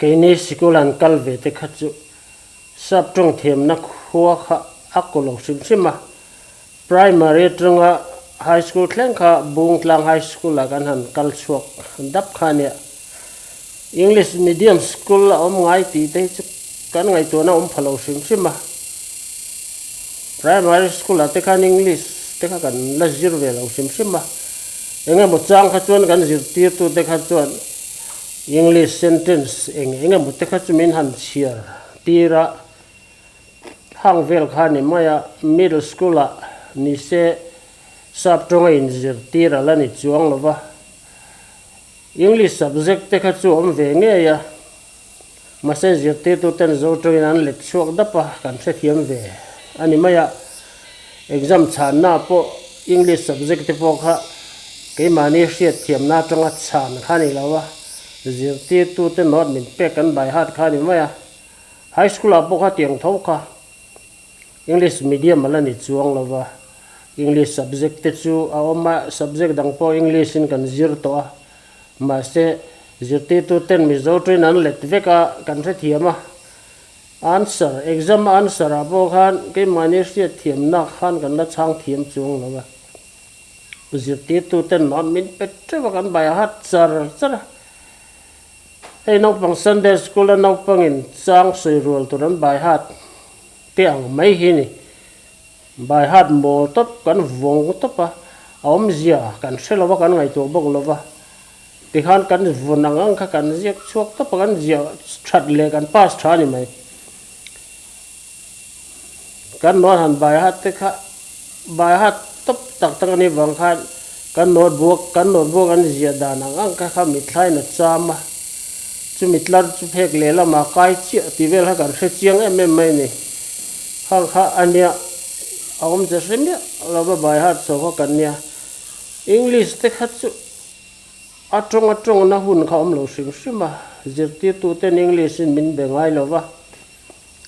Keini sikul han kal ve te kha chu sap tawng thiamna khua kha a kaw lo hrim hrim a. Primary atanga high school thleng kha Bungtlang High School ah kan han kal chhuak dap kha a nia. English medium school a awm ngai tih te hi chu kan ngaihtuahna awm pha lo hrim hrim a. Primary school ah te khan English te kha kan la zir ve lo hrim hrim a. Eng emaw chang kha chuan kan zirtirtu te kha chuan English sentence eng eng emaw te kha chu min han chhiar tir a. Hang vel kha ni mai a, middle school ah ni se sap tawnga inzirtir a la ni chuang lo va. English subject te kha chu awm ve ngei a, mahse zirtirtu ten zo tawngin an let chhuak dap a, kan hrethiam ve a ni mai a. Exam chhanna pawh English subject te pawh kha keimahni hriatthiamna atanga chhan kha a ni lo a, zirtirtu te note min pek kan by heart kha a ni mai a. High school ah pawh kha tiang tho kha English medium a la ni chuang lo va, English subject te chu a awm a, subject dang pawh English in kan zir tawh a, mahse zirtirtu ten Mizo train an let vek a, kan hrethiam a, answer, exam answer ah pawh khan keimahni hriatthiamna khan kan la chhang thiam chuang lo va, zirtirtu ten min pe teuh a kan bai hat char char a. Hei naupang Sunday School a naupangin chang sawi rual tur an bai hat te ang mai hi ni. Bai hat mawl tawp kan vawng tawp a, a awmzia kan hre lo va, kan ngaihtuah bawk lo va. Tikhan kan vawn ang ang kha kan ziak chhuak tawp a, kan ziah that leh kan pass tha a ni mai. Kan note han bai hat te kha bai hat tawp tak tak a nih vang khan kan note buak kan note buak an ziah dan ang ang kha kha mithlain a cham a, chumi tlar chu phek lehlamah kai chiah tih vel kha kan hre chiang em em mai a ni. Khang kha a nia a awm che hre miah lo va bai hat chho kha kan nia. English te kha chu a tawng a tawngna hun kha a awm lo hrim hrim a, zirtirtuten English in min be ngai lo va.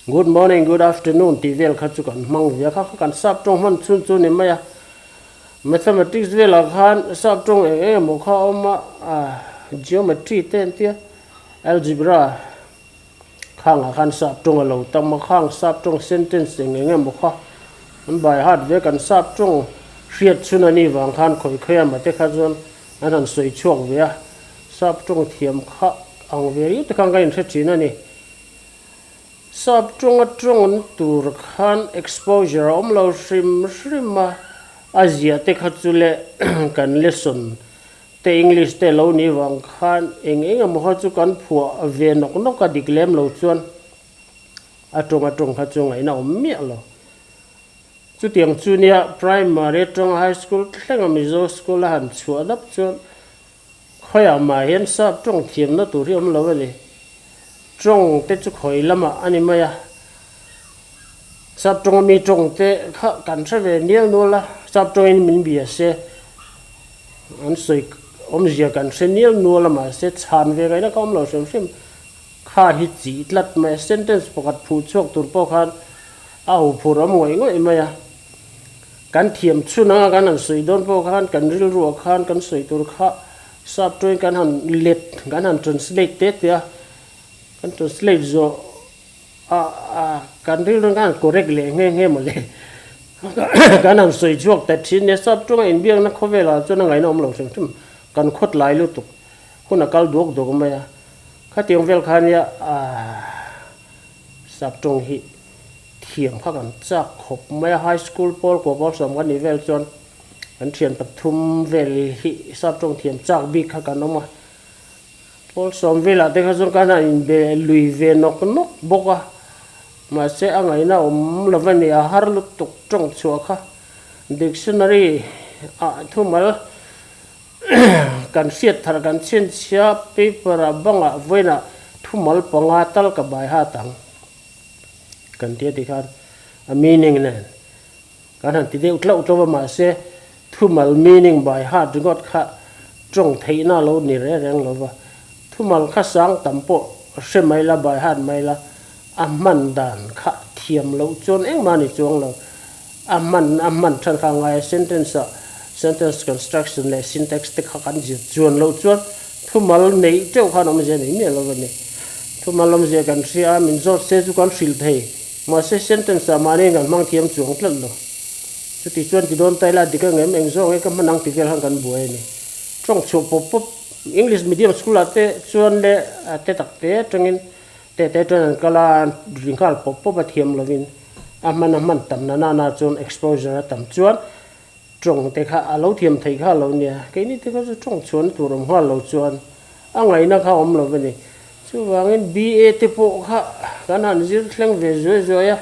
Good morning, good afternoon tih vel kha chu kan hmang ve a, kha kha kan sap tawng hman chhun chu ni mai a. Mathematics velah khan sap tawng eng eng emaw kha a awm a, ah geometry te an tia, algebra khangah khan sap tawng a lo tam a, khang sap tawng sentence eng eng emaw kha an by heart ve kan sap tawng hriat chhun a nih vang khan khawi khawi a mate kha chuan an han sawi chhuak ve a, sap tawng thiam kha ang ve riau te khan ka inhre thin a ni. Sap tawnga tawng tur khan exposure a awm lo hrim hrim a, a ziah te kha chu le kan lesson te English te lo nih vang khan eng eng emaw kha chu kan phuah ve nawk nawk a dik lem lo chuan a tawnga tawng kha chu ngaihna awm miah lo. Chutiang chu nia primary atanga high school thlenga Mizo school a han chhuah dap chuan Khawiah mah hian sap tawng thiamna tur hi awm lo a ni. Tawng te chu khawi lamah a ni mai a. Sap tawnga mi tawng te kha kan hre ve nial nual a, sap tawngin min bia se an sawi awmzia kan hre nial nual a mahse chhan ve ngaihna kha awm lo hrim hrim. Kha hi chih tlat mai a, sentence pakhat phuh chhuak tur pawh khan a ho phur awm ngawih ngawih mai a. Kan thiam chhun anga kan han sawi dawn pawh khan kan rilruah khan kan sawi tur kha sap tawngin kan han let kan han translate te te a, kan translate zawh a a kan rilruin kan han correct leh nghe nghe mawle kan han sawi chhuak ta thin nia sap tawnga inbiakna khawvelah chuan a ngaihna awm lo hrim hrim kan khawt lai lutuk hun a kal duak duak mai a, khatiang vel kha nia sap tawng hi. Thiam kha kan chak khawp mai a, high school pawl kua pawl sawm kan nih vel chuan kan thian pathum vel hi sap tawng thiam chak bik kha kan awm a, pawl sawm velah te kha chuan kan han inbe lui ve nawk nawk bawk a, mahse a ngaihna awm lo a ni, a har lutuk tawng chhuah kha dictionary ah thumal kan hriat thar kan chhinchhia paper ah bangah vawiinah thumal panga tal ka bai hat ang. Kan tia tih khan a meaning nen kan han ti deuh tlauh tlauh a mahse thumal meaning by heart ringawt kha tawng theihna a lo ni reng reng lo va, thumal kha sang tam pawh hre mai la by heart mai la a hman dan kha thiam loh chuan engmah a ni chuang lo, a hman a hman than kha a ngai a sentence ah sentence construction leh syntax te kha kan zir chuan loh chuan thumal neih teuh khan awmzia nei miah lo a ni. Thumal awmzia kan hria a, min zawt se chu kan hrilh thei. Mahse sentence ah mahni kan hmang thiam chuang tlat lo. Chuti chuan ti dawn ta ila dik angem eng zawng nge ka hman ang ti vel khan kan buai a ni. Tawng chhuah pawp pawp English medium school ah te chuan leh a te tak te atangin te te chuan an kal a, an ri nghal pawp pawp a thiam lovin a hman a hman tam na nana chuan exposure a tam chuan Tawng te kha a lo thiam thei kha lo nia, keini te kha chu tawng chhuahna tur awm nghal lo chuan a ngaihna kha awm lo a ni. Chuvangin BA te pawh kha kan han zir thleng ve zuai zuai a,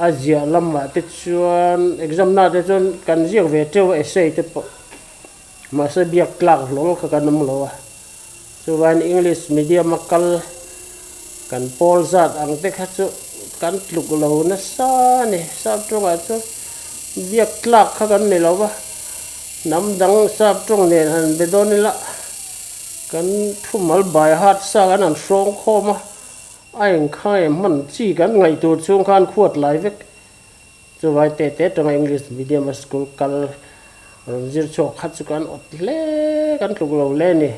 a ziah lamah te chuan exam na te chuan kan ziak ve teuh a essay te pawh mahse biak tlak hlawl kha kan awm lo a. Chuvangin English medium a kal kan pawl zat ang te kha chu kan tluk lo nasa a ni. Sap tawngah chuan biak tlak kha kan ni lo va, hnam dang sap tawng nen han be dawn ila kan thumal by heart sa kan han hrawng khawm a, a engkhai hman chi kan ngaih tur chhung khan khuat lai vek. Chuvai te te atanga English medium a school kal rawn zir chhuak kha chu kan awt hle, kan tluk lo hle a ni.